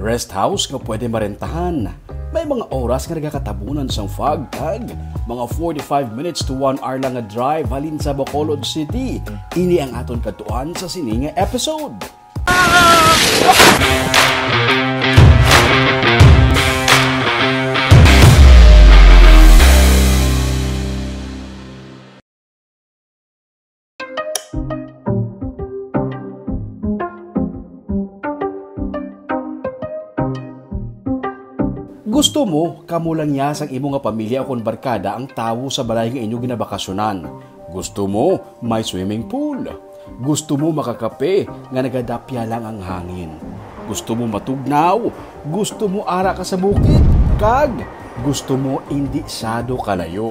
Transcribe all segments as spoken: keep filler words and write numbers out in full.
Rest house nga pwede marentahan. May mga oras nga nagakatabunan sang fog, kag mga forty-five minutes to one hour lang nga drive halin sa Bacolod City. Ini ang aton kadtuan sa sini nga episode. Gusto mo, kamo lang ya sang imo nga pamilya o kon barkada ang tawo sa balay nga inyo ginabakasyonan. Gusto mo, may swimming pool. Gusto mo makakape nga nagadapya lang ang hangin. Gusto mo matugnaw. Gusto mo ara ka sa bukid. Kag gusto mo indi sado kalayo.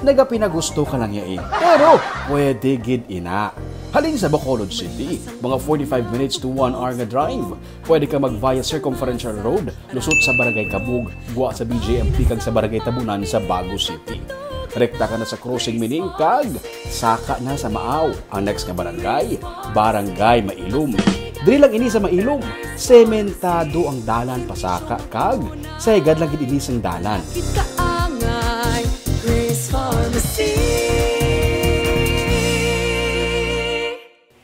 Nagapinagusto ka lang ya eh. Pero pwede gid ina. Halin sa Bacolod City, mga forty-five minutes to one hour nga drive. Pwede ka mag via Circumferential Road, lusot sa Barangay Kabug, gwa sa B J M P kag sa Barangay Tabunan sa Bago City. Rekta ka na sa crossing Mining kag saka na sa Maaw. Ang next nga barangay, Barangay Mailom. Diri lang ini sa Mailom, sementado ang dalan pasaka kag sa higad lang gid ini sang dalan. Kaangay, Grace Pharmacy.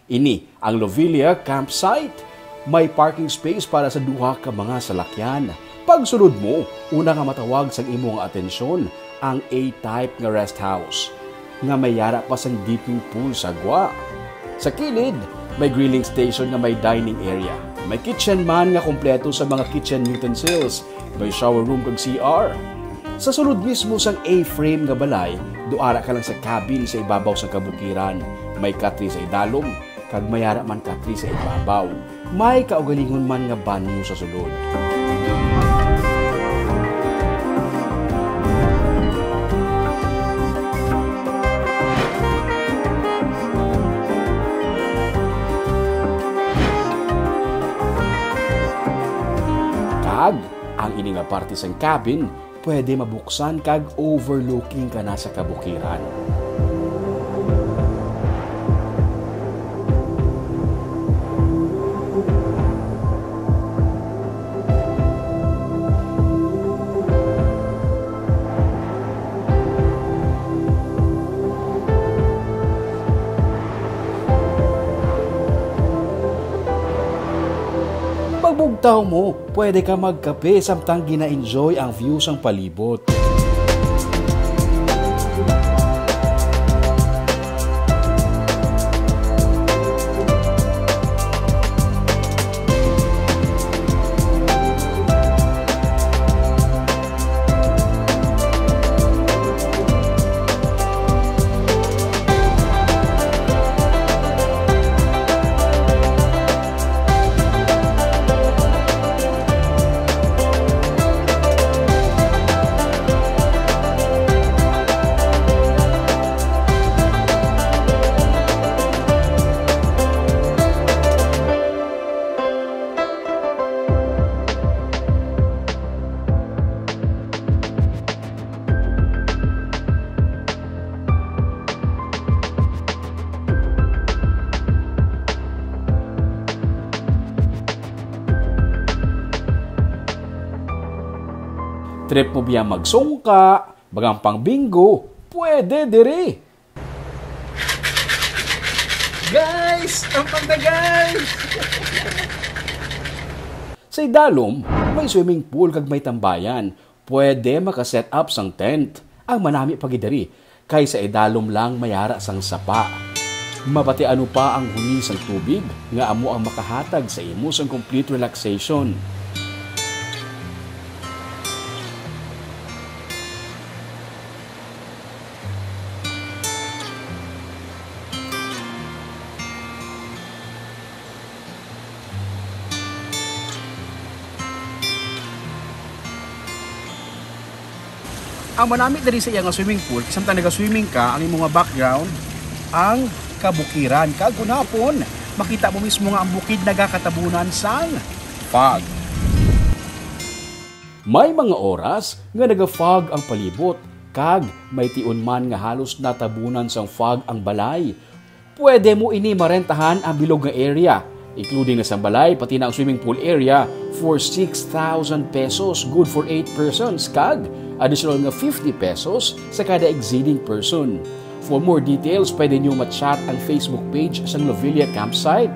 Ini ang Lovelia Campsite. May parking space para sa duha ka mga salakyan. Pagsulod mo, una nga matawag sang imo nga atensyon ang A-type nga rest house, nga may yara pa sang dipping pool sa gwa. Sa kilid, may grilling station nga may dining area. May kitchen man nga kompleto sa mga kitchen utensils. May shower room kag C R. Sa sulod mismo sang A-frame nga balay, duara ka lang sa cabin sa ibabaw sang kabukiran. May katri sa idalom, kag may ara man katri sa ibabaw. May kaugalingon man nga banyo sa sulod. Kag ang ini nga parte sang cabin pwede mabuksan kag overlooking ka na sa kabukiran. Pagbugtaw mo, pwede ka magkape samtang gina-enjoy ang view sang palibot. Trip mo biya magsungka, bagang pang bingo, pwede diri. Guys, ang pagda, guys! Sa idalom, may swimming pool kag may tambayan. Pwede maka-set up sang tent. Ang manami pa gid diri, kay sa idalom lang may ara sang sapa. Mabatian mo pa ang huni sang tubig nga amo ang makahatag sa imo sang complete relaxation. Ang manami diri sa iya nga swimming pool, samtang naga-swimming ka, ang imo nga background, ang kabukiran. Kag hunahon, makita mo mismo nga ang bukid nagakatabunan sang fog. May mga oras nga naga-fog ang palibot, kag may tion man nga halos natabunan sang fog ang balay. Pwede mo ini marentahan ang bilog nga area. including na sang balay, pati na ang swimming pool area, for six thousand pesos, good for eight persons, kag additional nga fifty pesos sa kada exceeding person. For more details, pwede nyo ma-chat ang Facebook page sang Lovilla Campsite.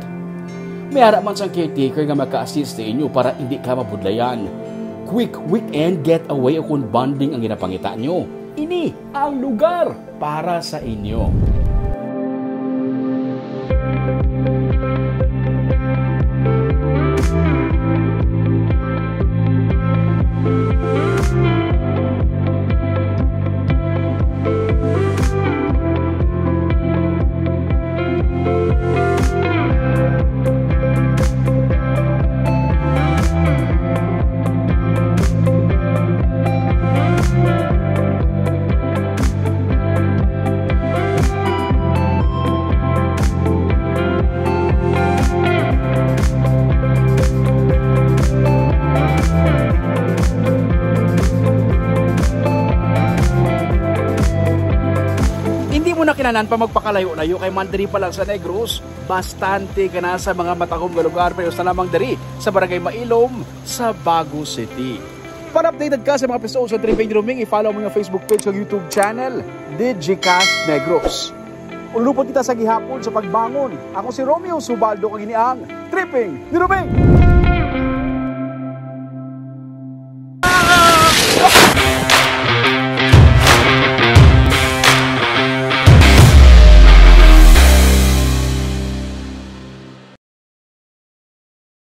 May ara man sang caretaker nga maka-assist sa inyo para hindi ka mabudlayan. Quick weekend getaway o kung bonding ang ginapangita nyo, ini ang lugar para sa inyo. Hindi mo na kinahanglan pa magpakalayo-layo kay man diri pa lang sa Negros, bastante ka na sa mga matahom nga lugar, pero sa lamang diri sa Barangay Mailom, sa Bago City. Para updated ka sa mga episodes sa Tripping ni Roming, i-follow mo yung Facebook page ug YouTube channel, Digicast Negros. Ulupot kita sa gihapon sa pagbangon. Ako si Romeo Subaldo, kag ini ang Tripping ni Roming.